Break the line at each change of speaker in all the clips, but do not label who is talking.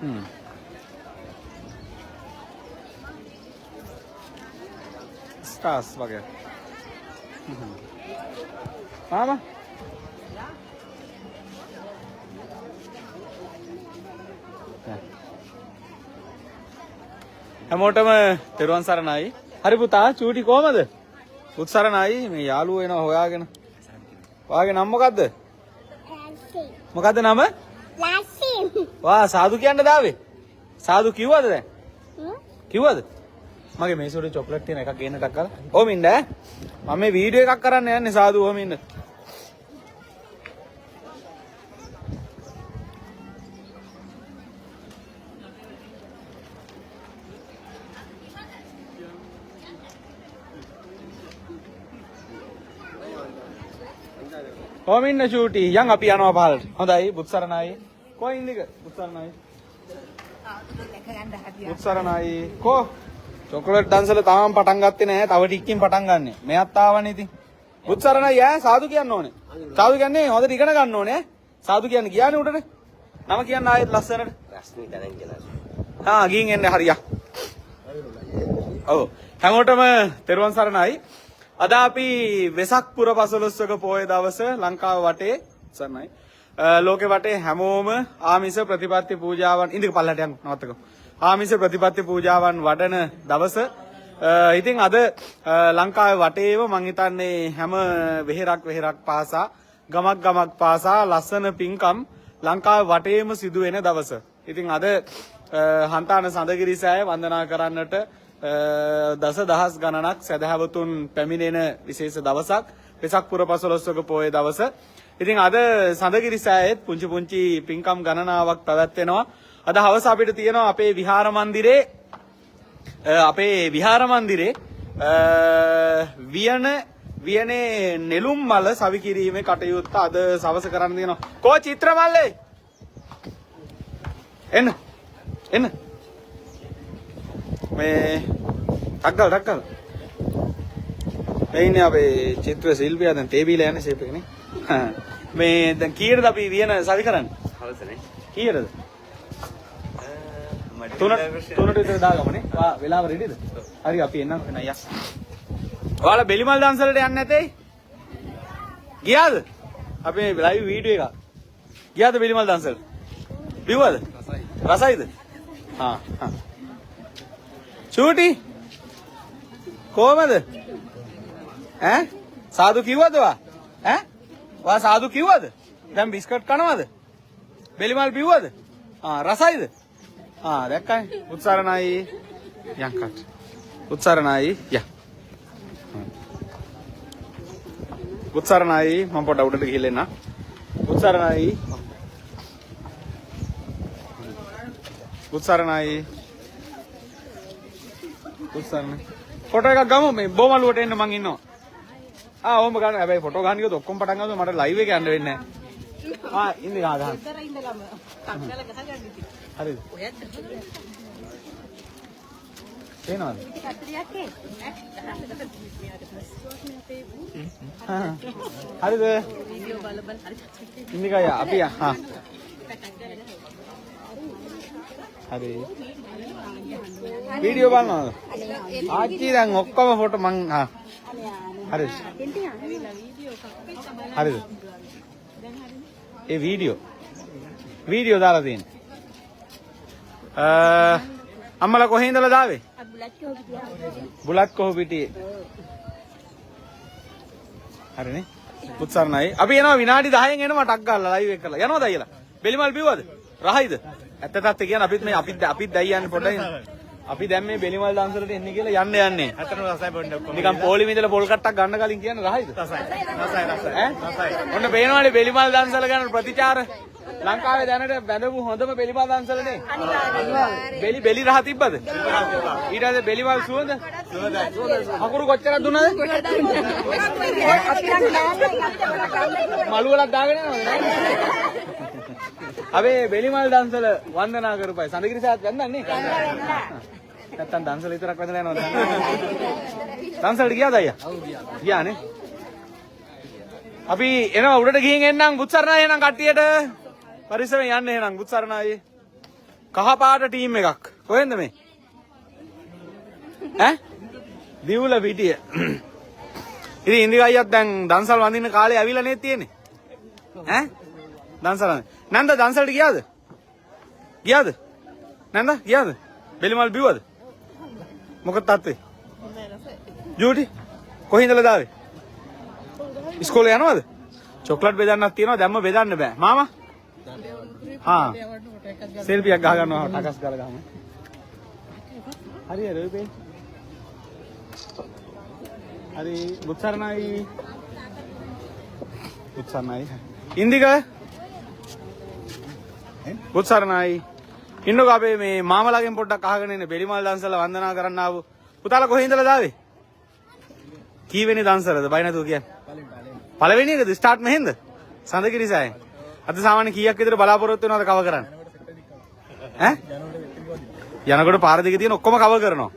හ්ම්. Stars වගේ. මාමා හැමෝටම තෙරුවන් සරණයි. හරි පුතා, චූටි කොහමද? පුත් සරණයි. මේ යාළුවෝ එනවා හොයාගෙන. ඔයාගේ නම මොකද්ද? මොකද්ද නම?
ලාසිම්.
වා සාදු කියන්න දාවේ. සාදු කිව්වද දැන්? කිව්වද? මගේ මේ සුළු චොක්ලට් තියෙන එකක් ගේන්න ටක් ගාලා. ඔහොම ඉන්න ඈ. මම මේ වීඩියෝ එකක් කරන්න යන්නේ සාදු ඔහොම ඉන්න. ඔහොම ඉන්න චූටි. යන් අපි යනවා පහළට. හොඳයි බුත් සරණයි. කොහේ ඉන්නද? බුත් සරණයි. බුත් සරණයි. කෝ චොකලට් දන්සල තාම පටන් ගත්තේ නැහැ. තව ටිකකින් පටන් ගන්නෙ. මෙයත් ආවනේ ඉතින්. බුත් සරණයි ඈ සාදු කියන්න ඕනේ. සාදු කියන්නේ හොඳට ඉගෙන ගන්න ඕනේ ඈ. සාදු කියන්නේ ගියානේ උඩට. නම කියන්න ආයෙත් ලස්සනට.
රශ්මි ධනංජන.
හා ගිහින් එන්න හරියා. ඔව් හැමෝටම තෙරුවන් සරණයි. අද අපි වෙසක් පුර පසළොස්වක පෝය දවස ලංකාව වටේ සරණයි. ලෝකෙ වටේ හැමෝම ආමිෂ ප්‍රතිපත්ති පූජාවන් ඉන්දික පල්ලට යන්න නවත්තකෝ. ආමිෂ ප්‍රතිපත්ති පූජාවන් වඩන දවස. ඉතින් අද ලංකාවේ වටේම මං හිතන්නේ හැම වෙහෙරක් වෙහෙරක් පාසා ගමක් ගමක් පාසා ලස්සන පින්කම් ලංකාවේ වටේම සිදු වෙන දවස. ඉතින් අද හන්තාන සඳගිරි සෑය වන්දනා කරන්නට දස දහස් ගණනක් සැදැහැවතුන් පැමිණෙන විශේෂ දවසක් වෙසක් පුර පසළොස්වක පෝය දවස. ඉතින් අද සඳගිරි සෑයෙත් පුංචි පුංචි පින්කම් ගණනාවක් පැවැත්වෙනවා. අද හවස අපිට තියෙනවා අපේ විහාර මන්දිරේ වියන වියනේ නෙළුම් මල සවි කිරීමේ කටයුත්ත අද සවස කරන්න තියෙනවා. කෝ චිත්‍ර මල්ලේ එන්න එන්න මේ ටක් ගාලා ටක් ගාලා මේ ඉන්නේ අපේ චිත්‍ර ශිල්පියා. දැන් තේ බීලා යන්නේ ෂේප් එකනේ. මේ දැන් කීයටද අපි වියන සවි කරන්නේ?
හවසනේ.
කීයටද?
මට
තුනට විතර දාගමු නේ. වා වෙලාව රෙඩිද? හරි අපි එන්නම් එන අයියා. ඔයාලා බෙලිමල් දන්සලට යන්නේ නැතේ? ගියාද? අපේ ලයිව් වීඩියෝ එක. ගියාද බෙලිමල් දන්සලට? බිව්වද? රසයි. රසයිද? හා හා. චූටි කොහමද? ඈ සාදු කිව්වද ඔයා? ඈ ඔයා සාදු කිව්වද? දැන් බිස්කට් කනවද? බෙලිමල් බිව්වද? ආ රසයිද? ආ දැක්කනේ. උත්සාරණයි යන් කට. උත්සාරණයි යා. උත්සාරණයි මම පොඩ්ඩක් උඩට ගිහිල්ලා එන්නම්. උත්සාරණයි. උත්සාරණයි. උත්සාරණයි. ෆොටෝ එකක් ගමු මේ බොමලුවට එන්න මං ඉන්නවා. ආ ඔහොම ගන්න. හැබැයි ෆොටෝ ගන්න ගියොත් ඔක්කොම පටන් ගන්නකොට මට ලයිව් එක යන්න වෙන්නේ නැහැ. ආ ඉන්නේ ගහ ගන්න.
ඉතර ඉඳලම කක්කල ගහගන්න ඉතින්.
හරිද?
ඔයත් ගහගන්න.
පේනවද?
කටරියක් ඒ.
හරිද?
වීඩියෝ බල බල හරි.
ඉන්දිකා අයියා අපි හා හරි වීඩියෝ බලනවද? ආච්චි දැන් ඔක්කොම ෆොටෝ මං හා හරිද? හරිද? ඒ වීඩියෝ වීඩියෝ දාලා තියෙන්නේ. අම්මලා කොහේ ඉඳලා දාවේ? බුලත් කොහොපිටියේ. හරිනේ. පුත්සරණයි. අපි එනවා විනාඩි 10න් එනවා ටක් ගාලා ලයිව් එක කරලා. යනවද අයියලා? බෙලිමල් බිව්වද? රහයිද? ඇත්ත තත්ත්වය කියන්නේ අපිත් මේ අපිත් අපිත් දැයි යන්නේ පොඩ්ඩයි. අපි දැන් මේ බෙලිමල් දන්සලට එන්නේ කියලා යන්න යන්නේ.
ඇත්තටම රසයි බොන්න ඔක්කොම.
නිකන් පොලිමේ ඉඳලා පොල් කට්ටක් ගන්න කලින් කියන්නේ රහයිද?
රසයි. රසයි රසයි.
ඈ?
රසයි.
ඔන්න පේනවනේ බෙලිමල් දන්සල ගැන ප්‍රතිචාර. ලංකාවේ දැනට බැඳපු හොඳම බෙලිමල් දන්සලනේ. බෙලි බෙලි රහ තිබ්බද? ඊට පස්සේ බෙලිමල් සුවඳ? හකුරු කොච්චරක් දුන්නද? මලු වලක් දාගෙන යනවද? අපේ බෙලිමල් දන්සල වන්දනා කරපයි. සඳගිරි සාත් වැන්දන්නේ? නැත්තම් දන්සල විතරක් වැඳලා යනවද? දන්සලට ගියාද අයියා? ඔව් ගියා. ගියානේ. අපි එනවා උඩට ගිහින් එන්නම් බුත්සරණයි එහෙනම් කට්ටියට. පරිස්සමෙන් යන්න එහෙනම් බුත්සරණයි. කහ පාට ටීම් එකක්. කොහෙන්ද මේ? ඈ? දිවුලපිටිය. ඉතින් ඉන්දික අයියත් දැන් දන්සල් වඳින්න කාලේ ඇවිල්ලා නේද තියෙන්නේ? ඈ? දන්සල් වඳින්න. නන්ද දන්සලට ගියාද? ගියාද? නන්ද ගියාද? බෙලිමල් බිව්වද? මොකද තාත්තේ? ජූටි කොහේ ඉඳලා දාවේ? ඉස්කෝලේ යනවද? චොක්ලට් බෙදන්නක් තියෙනවා, දැම්ම බෙදන්න බෑ. මාමා? හා. සෙල්ෆියක් ගහ ගන්නවා ටකස් ගාලා ගහමු. හරි හරි ඔය පේ. හරි බුත්සරණයි. බුත්සරණයි. ඉන්දික බුත්සරණයි. ඉන්නකෝ අපේ මේ මාමලාගෙන් පොඩ්ඩක් අහගෙන ඉන්න බෙලිමල් දන්සල වන්දනා කරන්න ආවු. පුතාලා කොහේ ඉඳලා දාවේ? කී වෙනි දන්සලද? බය නැතුව කියන්න. පළවෙනි එකද? ස්ටාර්ට් මෙහෙන්ද? සඳකිරි සෑයෙන්. අද සාමාන්‍ය කීයක් විතර බලාපොරොත්තු වෙනවද කව කරන්න? ඈ? යනකොට පාර දිගේ තියෙන ඔක්කොම කව කරනවා.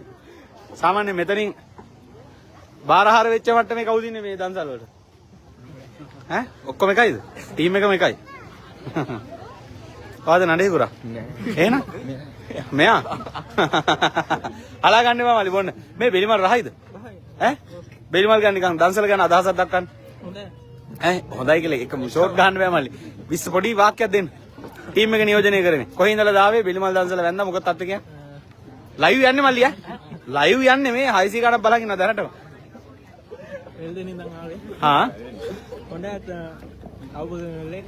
සාමාන්‍ය මෙතනින් බාරහාර වෙච්ච මට්ටමේ කවුද ඉන්නේ මේ දන්සල් වලට? ඈ? ඔක්කොම එකයිද? ටීම් එකම එකයි. ඔයාද නඩේ කුරා? එහෙනම්? මෙයා? අලා ගන්න එපා මලි බොන්න. මේ බෙලිමල් රහයිද? ඈ? බෙලිමල් ගන්න නිකන් දන්සල ගැන අදහසක් දක්වන්න.
හොඳයි.
ඈ හොඳයි කියලා එක ෂෝට් ගහන්න බෑ මල්ලි. 20 පොඩි වාක්‍යයක් දෙන්න. ටීම් එක නියෝජනය කරන්නේ. කොහේ ඉඳලා දාවේ බෙලිමල් දන්සල වැන්දා මොකද තත්ත්වය කියන්නේ? ලයිව් යන්නේ මල්ලි ඈ. ලයිව් යන්නේ මේ 600 ගණක් බලන් ඉන්නවා දැනටම.
වෙල්දෙන ඉඳන් ආවේ.
හා
හොඳයි අවබෝධ වෙන්නේ.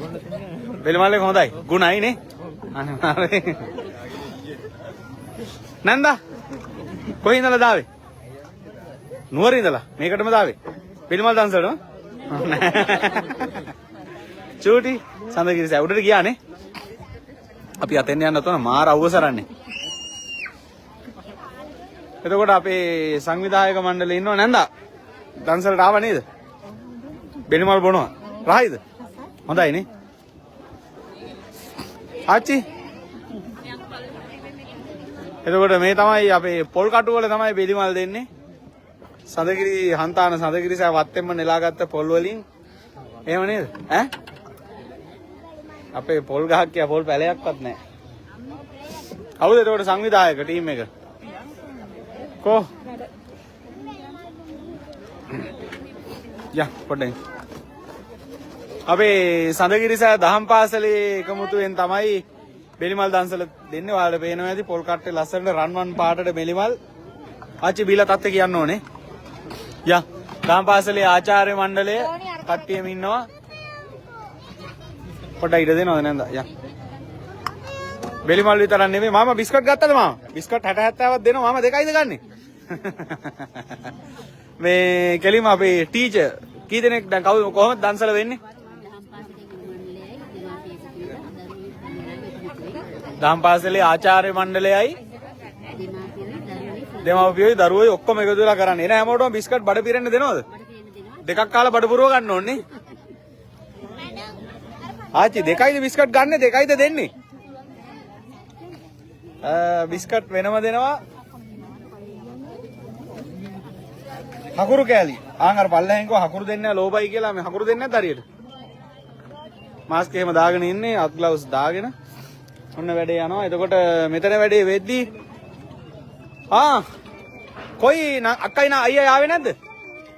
බොන්න තියෙන්නේ.
බෙලිමල් එක හොඳයි. ගුණයි නේ. අනිවාර්යෙන්. නන්දා කොහේ ඉඳලා දාවේ? නුවර ඉඳලා මේකටම දාවේ. බෙලිමල් දන්සලටම? චූටි සඳගිරි සෑ උඩට ගියානේ. අපි අතෙන් යන්න තුන මාර අවසරන්නේ. එතකොට අපේ සංවිධායක මණ්ඩලේ ඉන්නව නන්දා. දන්සලට ආව නේද? බෙලිමල් බොනවා. රහයිද? හොඳයි නේ. ආච්චි එතකොට මේ තමයි අපේ පොල් කටු වල තමයි බෙලිමල් දෙන්නේ. සඳගිරි හන්තාන සඳගිරි සෑ වත්තෙන්ම නෙලාගත්ත පොල් වලින් එහෙම නේද? ඈ අපේ පොල් ගහක් කියා පොල් පැලයක්වත් නැහැ. කවුද එතකොට සංවිධායක ටීම් එක? කෝ? යා පොඩ්ඩක්. අපේ සඳගිරි සෑ දහම් පාසලේ එකමුතුවෙන් තමයි බෙලිමල් දන්සල දෙන්නේ. ඔයාලට පේනවා ඇති පොල් කට්ටේ ලස්සනට රන්වන් පාටට බෙලිමල්. ආච්චි බීලා තත්ත්වය කියන්න ඕනේ. යා දහම් පාසලේ ආචාර්ය මණ්ඩලය කට්ටියම ඉන්නවා. පොඩ්ඩක් ඉඩ දෙනවද නැන්ද? යා. බෙලිමල් විතරක් නෙමෙයි මාමා බිස්කට් ගත්තද මාමා? බිස්කට් 60 70ක් දෙනවා මාමා දෙකයිද ගන්නෙ? මේ කෙලිම අපේ ටීචර් කී දෙනෙක් දැන් කවුද කොහොමද දන්සල වෙන්නේ? දහම් පාසලේ ආචාර්ය මණ්ඩලයයි දෙමව්පියෝයි දරුවෝයි ඔක්කොම එකතු වෙලා කරන්නේ. එන හැමෝටම බිස්කට් බඩ පිරෙන්න දෙනවද? දෙකක් කාලා බඩ පුරව ගන්න ඕනේ. ආච්චි දෙකයිද බිස්කට් ගන්නෙ දෙකයිද දෙන්නේ? බිස්කට් වෙනම දෙනවා. හකුරු කෑලි. ආන් අර පල්ලෙහෙන් කිව්වා හකුරු දෙන්නේ නැහැ ලෝබයි කියලා. මේ හකුරු දෙන්නේ නැද්ද හරියට? මාස්ක් එහෙම දාගෙන ඉන්නේ, අත් ග්ලව්ස් දාගෙන. ඔන්න වැඩේ යනවා. එතකොට මෙතන වැඩේ වෙද්දී ආ කොයි අක්කයි නා අයියා ආවේ නැද්ද?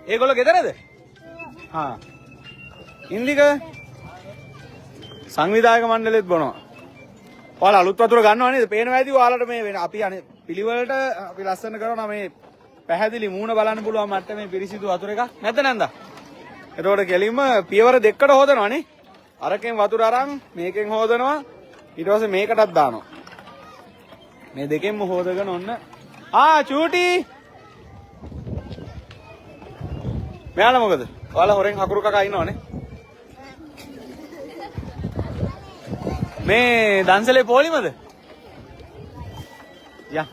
ඒගොල්ලෝ ගෙදරද? හා ඉන්දික සංවිධායක මණ්ඩලෙත් බොනවා. ඔයාලා අලුත් වතුර ගන්නවා නේද? පේනවා ඇති ඔයාලට මේ වෙන අපි අනේ පිළිවෙලට අපි ලස්සන කරනවා මේ පැහැදිලි මූණ බලන්න පුළුවන් මට්ටමේ පිරිසිදු වතුර එකක් නැද්ද නන්දා? එතකොට කෙලින්ම පියවර දෙකකට හොදනවා නේ. අරකින් වතුර අරන් මේකෙන් හොදනවා. ඊට පස්සේ මේකටත් දානවා. මේ දෙකෙන්ම හොදගෙන ඔන්න ආ චූටි මෙයාලා මොකද? ඔයාලා හොරෙන් හකුරු කකා ඉන්නවනේ. මේ දන්සලේ පොලිමද? යා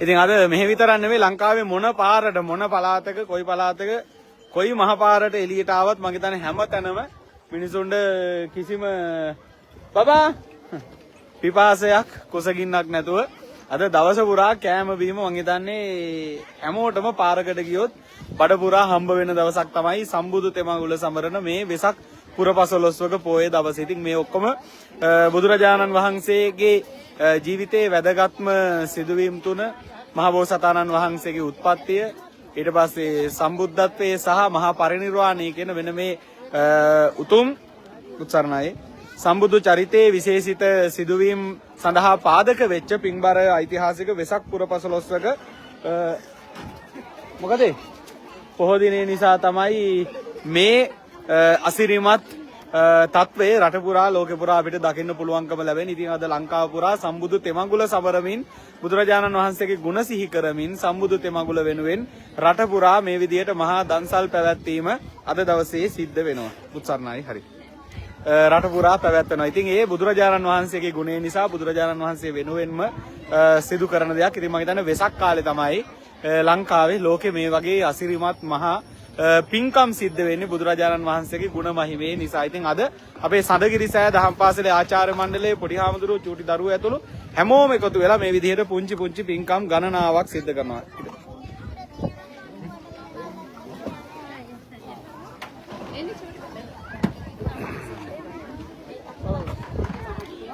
ඉතින් අද මෙහෙ විතරක් නෙමෙයි ලංකාවේ මොන පාරට මොන පළාතක කොයි පළාතක කොයි මහ පාරට එළියට ආවත් මං හිතන්නේ හැම තැනම මිනිසුන්ට කිසිම බබා පිපාසයක් කුසගින්නක් නැතුව අද දවස පුරා කෑම බීම මං හිතන්නේ හැමෝටම පාරකට ගියොත් බඩ පුරා හම්බ වෙන දවසක් තමයි සම්බුදු තෙමඟුල සමරන මේ වෙසක් පුරපසළොස්වක පෝය දවස. ඉතින් මේ ඔක්කොම බුදුරජාණන් වහන්සේගේ ජීවිතයේ වැදගත්ම සිදුවීම් තුන, මහ බෝසතාණන් වහන්සේගේ උත්පත්තිය, ඊට පස්සේ සම්බුද්ධත්වයේ සහ මහා පරිනිර්වාණය කියන වෙන මේ උතුම් උත්සරණයි සම්බුදු චරිතයේ විශේෂිත සිදුවීම් සඳහා පාදක වෙච්ච පින්බර ඓතිහාසික වෙසක් පුරපසළොස්වක මොකද පොහෝ දිනේ නිසා තමයි මේ අසිරිමත් තත්වයේ රට පුරා ලෝකෙ පුරා අපිට දකින්න පුළුවන්කම ලැබෙන. ඉතින් අද ලංකාව පුරා සම්බුදු තෙමඟුල සමරමින්, බුදුරජාණන් වහන්සේගේ ගුණ සිහි කරමින්, සම්බුදු තෙමඟුල වෙනුවෙන් රට පුරා මේ විදිහට මහා දන්සල් පැවැත්වීම අද දවසේ සිද්ධ වෙනවා. බුදුසරණයි. හරි. රට පුරා පැවැත්වෙනවා. ඉතින් ඒ බුදුරජාණන් වහන්සේගේ ගුණය නිසා බුදුරජාණන් වහන්සේ වෙනුවෙන්ම සිදු කරන දෙයක්. ඉතින් මම හිතන්නේ වෙසක් කාලේ තමයි ලංකාවේ ලෝකෙ මේ වගේ අසිරිමත් මහා පින්කම් සිද්ධ වෙන්නේ බුදුරජාණන් වහන්සේගේ ගුණ මහිමේ නිසා. ඉතින් අද අපේ සඳගිරි සෑ දහම් පාසලේ ආචාර්ය මණ්ඩලයේ පොඩි හාමුදුරුවෝ, චූටි දරුවෝ ඇතුළු හැමෝම එකතු වෙලා මේ විදිහට පුංචි පුංචි පින්කම් ගණනාවක් සිද්ධ කරනවා.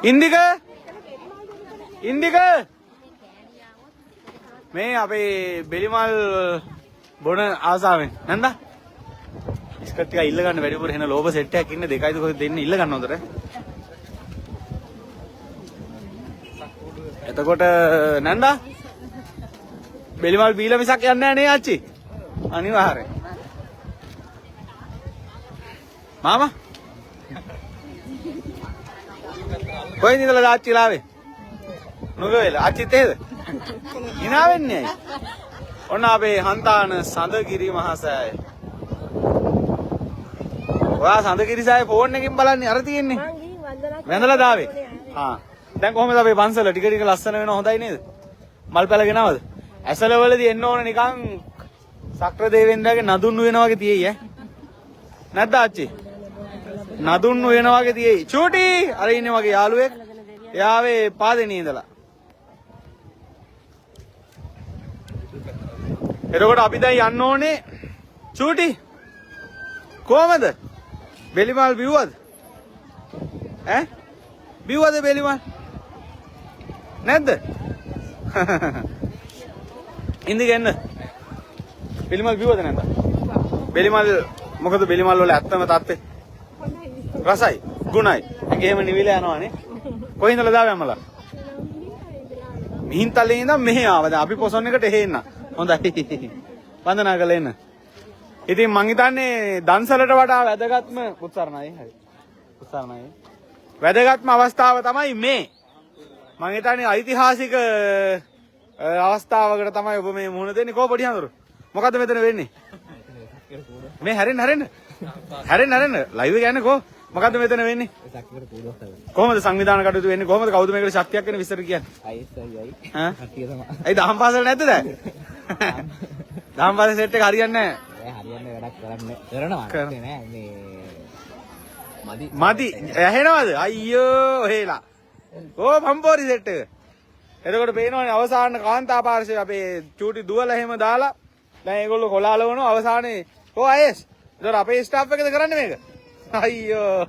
ඉන්දික, ඉන්දික, මේ අපේ බෙලිමල් බොන ආසාවෙන් නැන්ද? බිස්කට් ටික ඉල්ල ගන්න වැඩිපුර එන ලෝභ සෙට් එකක් ඉන්න දෙකයිද කොහෙද දෙන්නේ ඉල්ල ගන්න හොඳට. එතකොට නැන්ද බෙලිමල් බීලා මිසක් යන්නේ නෑ නේ ආච්චි? අනිවාර්යෙන්. මාමා කොහෙන්ද ඉඳලා ආච්චි ලාවේ? නුගවැල. ආච්චිත් එහෙද? hina වෙන්නේ ඇයි? ඔන්න අපේ හන්තාන සඳගිරි මහසෑය. ඔයා සඳගිරි සෑය ෆෝන් එකකින් බලන්නේ අර තියෙන්නේ. වැඳලා දාවේ. හා. දැන් කොහොමද අපේ පන්සල ටික ටික ලස්සන වෙනවා හොඳයි නේද? මල් පැල ගෙනවද? ඇසලවලදී එන්න ඕන නිකන් සක්‍ර දේවේන්ද්‍රයාගේ නදුන්නු වෙනා වගේ තියෙයි ඈ. නැද්ද ආච්චි? නදුන්නු වෙනා වගේ තියෙයි. චූටි අර ඉන්නේ වගේ යාළුවෙක්. එයාවේ පාදෙනිය ඉඳලා. එතකොට අපි දැන් යන්න ඕනේ චූටි. කොහමද? බෙලිමල් බිව්වද? ඈ? බිව්වද බෙලිමල්? නැද්ද? ඉන්දික එන්න. බෙලිමල් බිව්වද නැද්ද? බෙලිමල් මොකද බෙලිමල් වල ඇත්තම තත්ත්වය? රසයි, ගුණයි. ඇඟේම නිවිලා යනවානේ. කොහේ ඉඳලා දාවේ අම්මලා? මිහින්තලේ ඉඳන් මෙහෙ ආවා. දැන් අපි පොසොන් එකට එහෙ එන්න. හොඳයි. වන්දනා කරලා එන්න. ඉතින් මං හිතන්නේ දන්සලට වඩා වැදගත්ම උත්සාරණයි. හරි. උත්සාරණයි. වැදගත්ම අවස්ථාව තමයි මේ. මං හිතන්නේ ඓතිහාසික අවස්ථාවකට තමයි ඔබ මේ මුහුණ දෙන්නේ. කොහොම පොඩි හඳුරු? මොකද්ද මෙතන වෙන්නේ? මේ හැරෙන්න හැරෙන්න. හැරෙන්න හැරෙන්න. ලයිව් එක යන්නේ කො? මොකද්ද මෙතන වෙන්නේ? කොහොමද සංවිධාන කටයුතු වෙන්නේ? කොහොමද කවුද මේකට ශක්තියක් වෙන විස්තර කියන්නේ?
අයිස් අයියි.
ඈ?
කට්ටිය තමයි.
ඇයි දහම් පාසල නැද්ද දැන්? දහම් පාසල සෙට් එක හරියන්නේ නැහැ.
ඔය හරියන්නේ වැඩක් කරන්නේ කරනවා
කරන-
නෑ මේ මදි.
මදි ඇහෙනවද? අයියෝ ඔහෙලා. ඕ පම්පෝරි සෙට් එක. එතකොට පේනවනේ අවසාන කාන්තා පාර්ශ්වයේ අපේ චූටි දුවලා එහෙම දාලා දැන් ඒගොල්ලෝ කොලාලවනවා අවසානයේ. ඕ අයස්. එතකොට අපේ ස්ටාෆ් එකද කරන්නේ මේක? අයියෝ.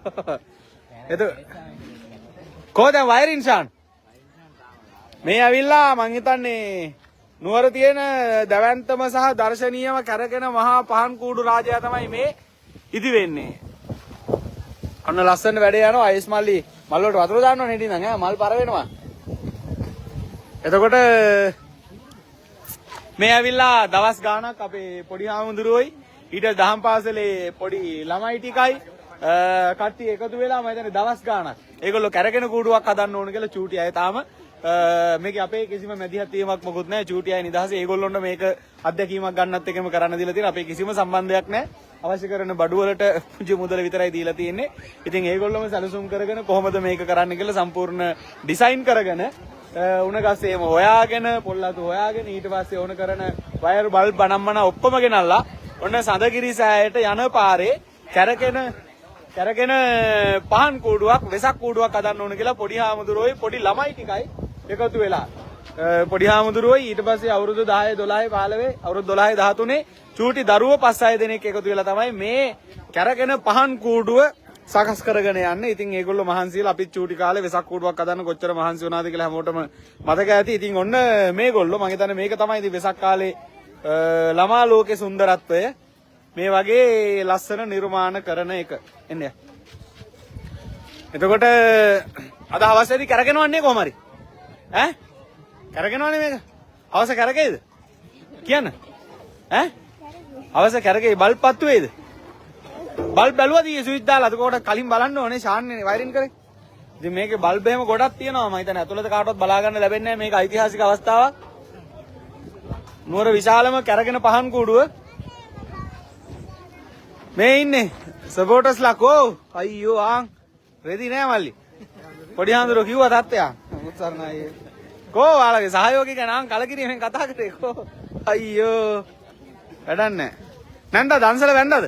එතකොට කොහොමද දැන් වයරින් ෂාන්? මේ ඇවිල්ලා මං හිතන්නේ නුවර තියෙන දැවැන්තම සහ දර්ශනීයම කැරකෙන මහා පහන් කූඩු රාජයා තමයි මේ ඉදි වෙන්නේ. ඔන්න ලස්සන වැඩේ යනවා. අයිස් මල්ලි මල් වලට වතුර දාන්න ඕනේ හිටින් ඈ මල් පර වෙනවා. එතකොට මේ ඇවිල්ලා දවස් ගාණක් අපේ පොඩි හාමුදුරුවෝයි ඊට දහම් පාසලේ පොඩි ළමයි ටිකයි කට්ටිය එකතු වෙලා මම හිතන්නේ දවස් ගාණක් ඒගොල්ලෝ කැරකෙන කූඩුවක් හදන්න ඕන කියලා චූටි අය තාම මේකේ අපේ කිසිම මැදිහත් වීමක් මොකුත් නැහැ. චූටි අය නිදහසේ ඒගොල්ලොන්ට මේක අත්දැකීමක් ගන්නත් එකම කරන්න දීලා තියෙන. අපේ කිසිම සම්බන්ධයක් නැහැ. අවශ්‍ය කරන බඩු වලට පුංචි මුදල විතරයි දීලා තියෙන්නේ. ඉතින් ඒගොල්ලොම සැලසුම් කරගෙන කොහොමද මේක කරන්න කියලා සම්පූර්ණ ඩිසයින් කරගෙන උණ ගස් එහෙම හොයාගෙන පොල් අතු හොයාගෙන ඊට පස්සේ ඕන කරන වයර් බල්බ් බණම්මන ඔක්කොම ගෙනල්ලා ඔන්න සඳගිරි සෑයට යන පාරේ කැරකෙන කැරකෙන පහන් කූඩුවක් වෙසක් කූඩුවක් හදන්න ඕන කියලා පොඩි හාමුදුරුවෝයි පොඩි ළමයි ටිකයි එකතු වෙලා. පොඩි හාමුදුරුවෝයි ඊට පස්සේ අවුරුදු 10 12 15 අවුරුදු 12 13 චූටි දරුවෝ පස් හය දෙනෙක් එකතු වෙලා තමයි මේ කැරකෙන පහන් කූඩුව සකස් කරගෙන යන්නේ. ඉතින් ඒගොල්ලෝ මහන්සියලා අපිත් චූටි කාලේ වෙසක් කූඩුවක් හදන්න කොච්චර මහන්සි වුණාද කියලා හැමෝටම මතක ඇති. ඉතින් ඔන්න මේගොල්ලෝ මං හිතන්නේ මේක තමයි ඉතින් වෙසක් කාලේ ළමා ලෝකේ සුන්දරත්වය මේ වගේ ලස්සන නිර්මාණ කරන එක. එන්න යා. එතකොට අද හවසේදී කැරකෙනවන්නේ කොහොම හරි? ඈ? කැරකෙනවනේ මේක. හවස කැරකෙයිද? කියන්න. ඈ? හවස කැරකෙයි බල්බ් පත්තු වෙයිද? බල්බ් බැලුවද ඊයේ ස්විච් දාලා? අද කලින් බලන්න ඕනේ ශාන්නේ වයරින් කරේ. ඉතින් මේකේ බල්බ් එහෙම ගොඩක් තියෙනවා. මම හිතන්නේ ඇතුළත කාටවත් බලා ගන්න ලැබෙන්නේ නැහැ. මේක ඓතිහාසික අවස්ථාවක්. නුවර විශාලම කැරගෙන පහන් කූඩුව. මේ ඉන්නේ සපෝටර්ස්ලා කෝ අයියෝ ආන් රෙදි නෑ මල්ලි. පොඩි හාමුදුරුවෝ කිව්වා තත්ත්වයක්. මුත්සරණයි. කෝ ඔයාලගේ සහයෝගී ගැන ආන් කලකිරීමෙන් කතා කරේ කෝ. අයියෝ වැඩක් නෑ. නැන්දා දන්සල වැන්දාද?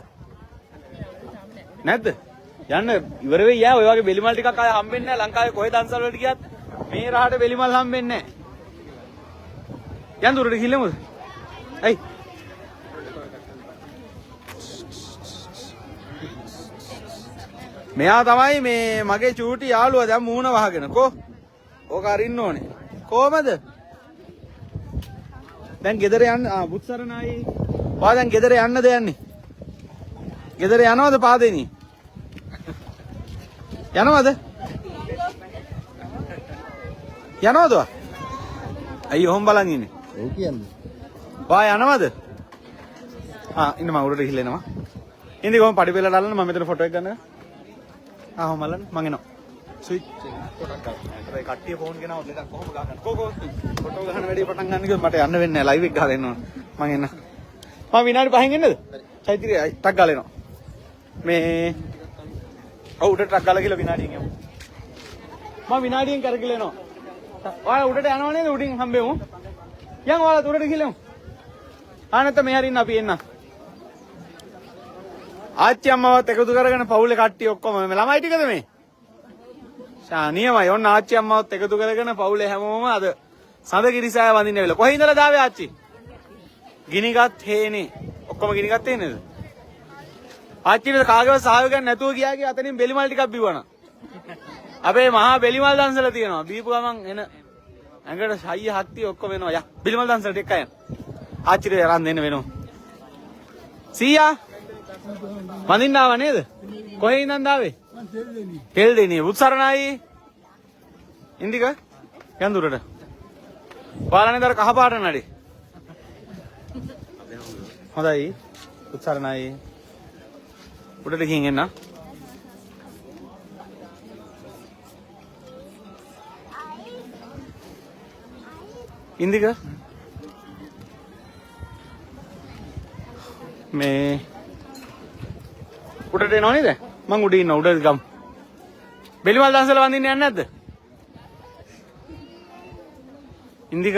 නැද්ද? යන්න ඉවර වෙයි ඈ ඔය වගේ බෙලිමල් ටිකක් ආය හම්බෙන්නේ නෑ ලංකාවේ කොහෙ දන්සල් වලට ගියත් මේ රහට බෙලිමල් හම්බෙන්නේ නෑ. යන්න දුරට ගිහිල්ලාමුද? ඇයි? මෙයා තමයි මේ මගේ චූටි යාළුවා දැන් මූණ වහගෙන කෝ ඕක අරින්න ඕනේ කොහමද දැන් ගෙදර යන්න ආ බුත්සරණයි ඔයා දැන් ගෙදර යන්නද යන්නේ ගෙදර යනවද පාදෙනි යනවද යනවද ඔයා ඇයි ඔහොම බලන් ඉන්නේ
ඔව් කියන්නේ.
ඔයා යනවද ආ ඉන්න මම උඩට ගිහිල්ලා එනවා ඉතින් කොහොම පඩි පෙළට අල්ලන්න මම මෙතන ෆොටෝ එකක් ගන්න ආ ඔහොම අල්ලන්න මං එනවා ස්විච් පොඩක් ගන්න. හැබැයි කට්ටිය ෆෝන් ගෙනාවොත් ලෙඩක් කොහොම ගහගන්න. කෝ කෝ ෆොටෝ ගහන වැඩේ පටන් ගන්න කිව්වොත් මට යන්න වෙන්නේ නැහැ. ලයිව් එක ගහලා එන්න ඕන. මං එන්න. මං විනාඩි 5න් එන්නද? චෛත්‍රිය ටක් ගාලා එනවා. මේ ඔව් උඩට ටක් ගාලා කියලා විනාඩියෙන් යමු. මං විනාඩියෙන් කරකිලා එනවා. ඔයාලා උඩට යනව නේද? උඩින් හම්බෙමු. යන් ඔයාලා උඩට ගිහලා එමු. ආ නැත්නම් මෙහාට ඉන්න අපි එන්න. ආච්චි අම්මවත් එකතු කරගෙන පවුලේ කට්ටිය ඔක්කොම මේ ළමයි ටිකද මේ? ෂා නියමයි. ඔන්න ආච්චි අම්මවත් එකතු කරගෙන පවුලේ හැමෝම අද සඳගිරිසෑය වඳින්න වෙලා. කොහේ ඉඳලා දාවේ ආච්චි? ගිනිගත් හේනේ. ඔක්කොම ගිනිගත් හේනේද? ආච්චිට කාගේවත් සහයෝගයක් නැතුව ගියා කිය අතනින් බෙලිමල් ටිකක් බිව්වනම්. අපේ මහා බෙලිමල් දන්සල තියෙනවා. බීපු ගමන් එන ඇඟට ශෛය ශක්තිය ඔක්කොම එනවා. යා බෙලිමල් දන්සලට එක්ක යන්න. ආච්චිට අරන් දෙන්න වෙනවා. සීයා වඳින්න ආවා නේද? කොහේ ඉඳන් ආවේ? තෙල්දෙනිය. බුත්සරණයි. ඉන්දික යන් දුරට. ඔයාලා නේද අර කහ පාට නඩේ? හොඳයි. බුත්සරණයි. උඩට ගිහින් එන්න. ඉන්දික මේ උඩට එනව නේද? මං උඩ ඉන්න උඩ ගමු. බෙලිමල් දන්සල වඳින්න යන්නේ නැද්ද? ඉන්දික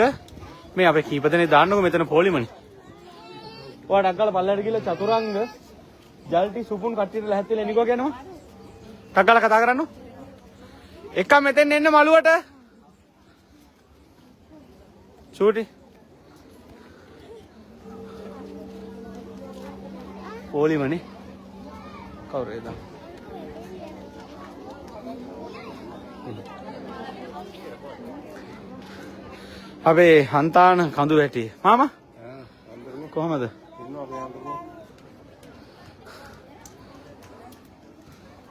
මේ අපේ කීප දෙනෙක් දාන්නකෝ මෙතන පොලිමනේ. ඔයා ඩක් ගාලා පල්ලයට ගිහලා චතුරංග ජල්ටි සුපුන් කට්ටියට ලැහැත් වෙලා එනිකෝ කියනවා. ටක් ගාලා කතා කරන්නෝ. එකක් මෙතෙන් එන්න මළුවට. චූටි. පොලිමනේ. කවුරු එදා? අපේ හන්තාන කඳු වැටි. මාමා කොහමද?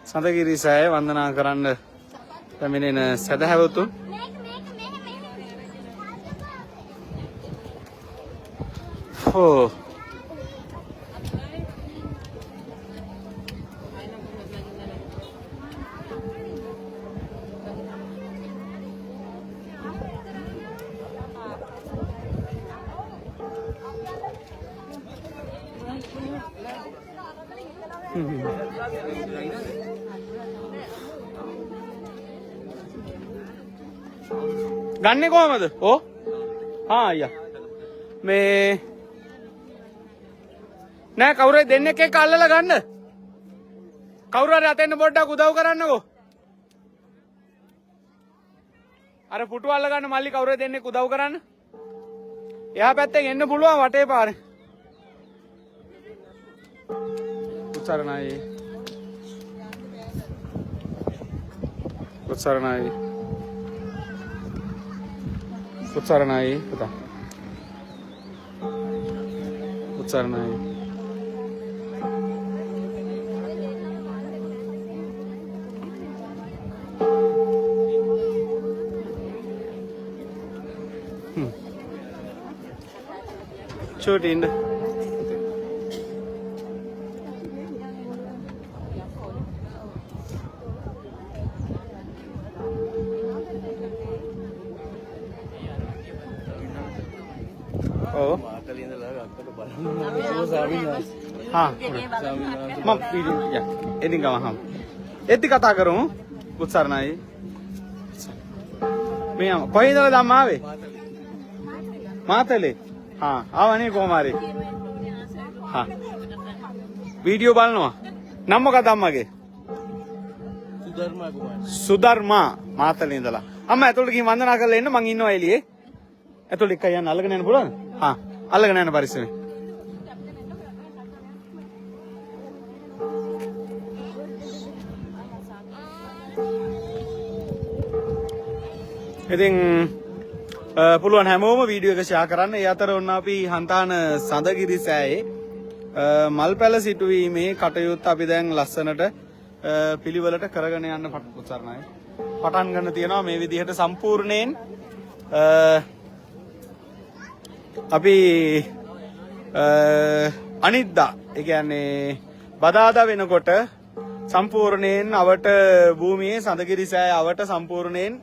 සඳගිරි සෑය වන්දනා කරන්න පැමිණෙන සදහැවතුන් හෝ ගන්නේ කොහමද? ඔව්. ආ අයියා. මේ නෑ කවුරු හරි දෙන්නෙක් එක්ක අල්ලලා ගන්න. කවුරු හරි අතෙන් පොඩ්ඩක් උදව් කරන්නකෝ. අර පුටු අල්ල ගන්න මල්ලි කවුරු දෙන්නෙක් උදව් කරන්න. එහා පැත්තෙන් එන්න පුළුවන් වටේ පාරේ. උත්සරණයි. උත්සරණයි. උත්සරණයි පුතා. උත්සරණයි. චූටි ඉන්න. ඔව්. හා, මම වීඩියෝ යා එදින් ගම හම්. එද්දි කතා කරමු. උත්සරණයි. මේ අම්මා කොහේ ඉඳලාද අම්මා ආවේ? මාතලේ. හා, ආවනේ කොහොම හරි. හා, වීඩියෝ බලනවා. නම් මොකද අම්මගේ?
සුධර්මා කුමාරි.
සුධර්මා, මාතලේ ඉඳලා. අම්මා ඇතුළට ගිහින් වන්දනා කරලා එන්න, මං ඉන්නවා එළියේ. ඇතුළට එක්ක යන්න අල්ලගෙන යන්න පුළුවන්ද? හා, අල්ලගෙන යන්න පරිස්සමෙන්. ඉතින් පුළුවන් හැමෝම වීඩියෝ එක ෂෙයා කරන්න. ඒ අතර ඔන්න අපි හන්තාන සඳගිරි සෑයේ මල් පැල සිටුවීමේ කටයුත්ත අපි දැන් ලස්සනට පිළිවෙලට කරගෙන යන්න උත්සාහනයි. පටන් ගන්න තියෙනවා මේ විදිහට සම්පූර්ණයෙන්. අපි අනිද්දා, ඒ කියන්නේ බදාදා වෙනකොට සම්පූර්ණයෙන් අවට භූමියේ, සඳගිරි සෑය අවට සම්පූර්ණයෙන්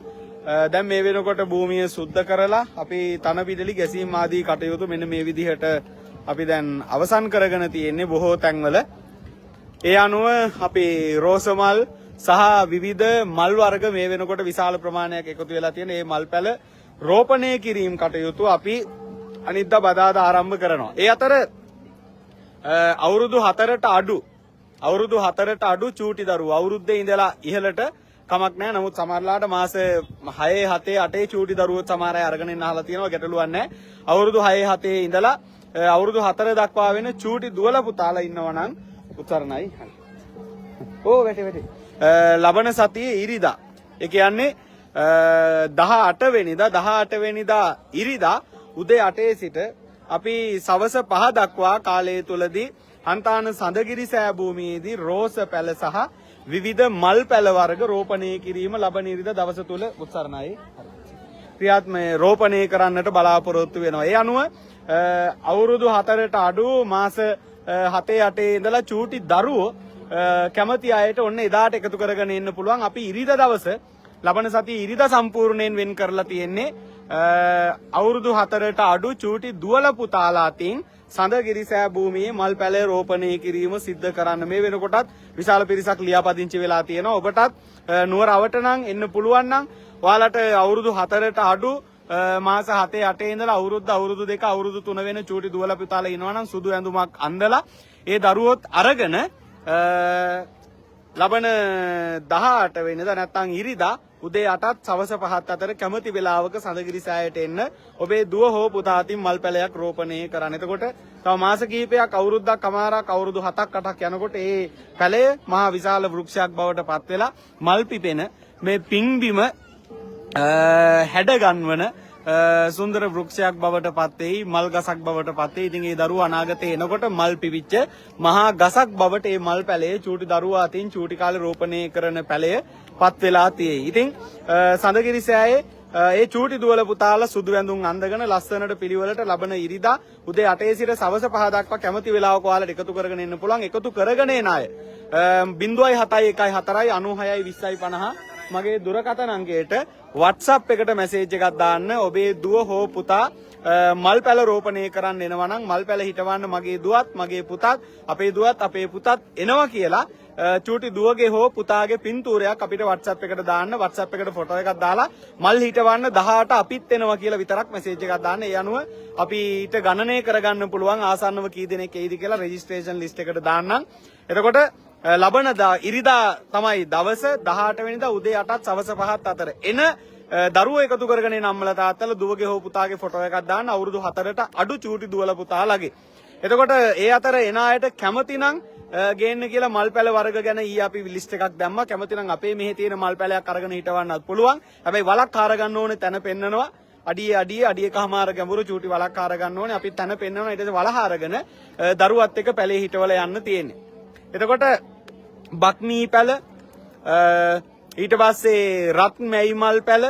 දැන් මේ වෙනකොට භූමිය සුද්ධ කරලා අපි තන පිටලි ගැසීම් ආදී කටයුතු මෙන්න මේ විදිහට අපි දැන් අවසන් කරගෙන තියෙන්නේ බොහෝ තැන්වල. ඒ අනුව අපි රෝස මල් සහ විවිධ මල් වර්ග මේ වෙනකොට විශාල ප්‍රමාණයක් එකතු වෙලා තියෙන මේ මල් පැල රෝපණය කිරීම කටයුතු අපි අනිද්දා බදාදා ආරම්භ කරනවා. ඒ අතර අවුරුදු 4ට අඩු චූටි දරුවෝ, අවුරුද්දේ ඉඳලා ඉහළට කමක් නැහැ. නමුත් සමහරලාට මාස 6 7 8 චූටි දරුවෝ සමහර අය අරගෙන ඉන්න අහලා තියෙනවා, ගැටලුවක් නැහැ. අවුරුදු 6 7 ඉඳලා අවුරුදු 4 දක්වා වෙන චූටි දුවල පුතාලා ඉන්නවා නම්, උත්තරණයි. හරි. ඕ වැටේ වැටේ. ලබන සතියේ ඉරිදා. ඒ කියන්නේ 18 වෙනිදා, 18 වෙනිදා ඉරිදා උදේ 8 සිට අපි සවස 5 දක්වා කාලය තුලදී හන්තාන සඳගිරි සෑ භූමියේදී රෝස පැල සහ විවිධ මල් පැල වර්ග රෝපණය කිරීම ලබන ඉරිදා දවස තුල උත්සරණයි. ක්‍රියාත්මක රෝපණය කරන්නට බලාපොරොත්තු වෙනවා. ඒ අනුව අවුරුදු 4ට අඩු මාස 7 8 ඉඳලා චූටි දරුවෝ කැමති අයට ඔන්න එදාට එකතු කරගෙන එන්න පුළුවන්. අපි ඉරිදා දවස, ලබන සතියේ ඉරිදා සම්පූර්ණයෙන් වෙන් කරලා තියෙන්නේ අවුරුදු 4ට අඩු චූටි දුවල පුතාලා අතින් සඳගිරි සෑ භූමියේ මල් පැල රෝපණය කිරීම සිද්ධ කරන්න. මේ වෙනකොටත් විශාල පිරිසක් ලියාපදිංචි වෙලා තියෙනවා. ඔබටත් නුවර අවට නම් එන්න පුළුවන් නම් ඔයාලට අවුරුදු 4ට අඩු මාස 7 8 ඉඳලා අවුරුද්ද, අවුරුදු 2, අවුරුදු 3 වෙන චූටි දුවල පුතාලා ඉන්නවා නම් සුදු ඇඳුමක් අඳලා ඒ දරුවොත් අරගෙන ලබන 18 වෙනිදා නැත්නම් ඉරිදා උදේ 8ත් සවස 5ත් අතර කැමති වෙලාවක සඳගිරි සෑයට එන්න, ඔබේ දුව හෝ පුතා අතින් මල් පැලයක් රෝපණය කරන්න. එතකොට තව මාස කිහිපයක්, අවුරුද්දක් අමාරක්, අවුරුදු 7ක් 8ක් යනකොට ඒ පැලය මහා විශාල වෘක්ෂයක් බවට පත් වෙලා මල් පිපෙන මේ පිංබිම හැඩ ගන්වන සුන්දර වෘක්ෂයක් බවට පත් වෙයි, මල් ගසක් බවට පත් වෙයි. ඉතින් ඒ දරුවා අනාගතේ එනකොට මල් පිපිච්ච මහා ගසක් බවට ඒ මල් පැලේ චූටි දරුවා අතින් චූටි කාලේ රෝපණය කරන පැලය පත් වෙලා තියෙයි. ඉතින් සඳගිරි සෑයේ ඒ චූටි දුවල පුතාලා සුදු ඇඳුම් අඳගෙන ලස්සනට පිළිවෙලට ලබන ඉරිදා උදේ 8 සිට සවස 5 දක්වා කැමති වෙලාවක ඔයාලට එකතු කරගෙන එන්න පුළුවන්. එකතු කරගෙන එන අය 07 14 96 20 50 මගේ දුරකථන අංකයට WhatsApp එකට මැසේජ් එකක් දාන්න. ඔබේ දුව හෝ පුතා මල් පැල රෝපණය කරන්න එනවා නම්, මල් පැල හිටවන්න මගේ දුවත් මගේ පුතත්, අපේ දුවත් අපේ පුතත් එනවා කියලා චූටි දුවගේ හෝ පුතාගේ පින්තූරයක් අපිට WhatsApp එකට දාන්න. WhatsApp එකට ෆොටෝ එකක් දාලා මල් හිටවන්න 18 අපිත් එනවා කියලා විතරක් මැසේජ් එකක් දාන්න. ඒ අනුව අපිට ගණනය කරගන්න පුළුවන් ආසන්නව කී දෙනෙක් එයිද කියලා රෙජිස්ට්‍රේෂන් ලිස්ට් එකට දාන්නම්. එතකොට ලබන ඉරිදා තමයි දවස, 18 වෙනිදා උදේ 8ත් සවස 5ත් අතර එන දරුවෝ එකතු කරගෙන එන අම්මලා තාත්තලා දුවගේ හෝ පුතාගේ ෆොටෝ එකක් දාන්න අවුරුදු 4ට අඩු චූටි දුවලා පුතාලගේ. එතකොට ඒ අතර එන අයට කැමති නම් ගේන්න කියලා මල් පැල වර්ග ගැන ඊ අපි ලිස්ට් එකක් දැම්මා. කැමති නම් අපේ මෙහි තියෙන මල් පැලයක් අරගෙන හිටවන්නත් පුළුවන්. හැබැයි වලක් හාර ගන්න ඕනේ තැන පෙන්නනවා. අඩිය අඩිය අඩිය එකමාර ගැඹුරු චූටි වලක් හාර ගන්න ඕනේ. අපි තැන පෙන්නනවා. ඊට පස්සේ වල හාරගෙන දරුවත් එක්ක පැලේ හිටවලා යන්න තියෙන්නේ. එතකොට බක්මී පැල, ඊට පස්සේ රත් මැයි මල් පැල,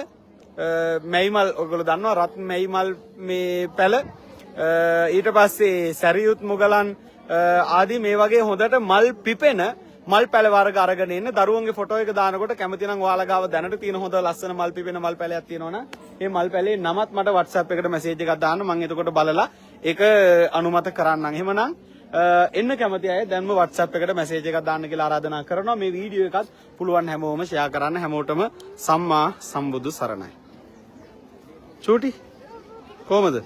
මැයි මල් ඔයගොල්ලෝ දන්නවා රත් මැයි මල් මේ පැල, ඊට පස්සේ සැරියුත් මුගලන් ආදී මේ වගේ හොඳට මල් පිපෙන මල් පැල වර්ග අරගෙන එන්න. දරුවන්ගේ ෆොටෝ එක දානකොට කැමති නම් ඔයාලා ගාව දැනට තියෙන හොඳ ලස්සන මල් පිපෙන මල් පැලයක් තියෙනවා නම් ඒ මල් පැලේ නමත් මට WhatsApp එකට මැසේජ් එකක් දාන්න. මම එතකොට බලලා ඒක අනුමත කරන්නම්. එහෙමනම් එන්න කැමති අය දැන්ම WhatsApp එකට මැසේජ් එකක් දාන්න කියලා ආරාධනා කරනවා. මේ වීඩියෝ එකත් පුළුවන් හැමෝම ෂෙයා කරන්න. හැමෝටම සම්මා සම්බුදු සරණයි. චූටි කොහමද?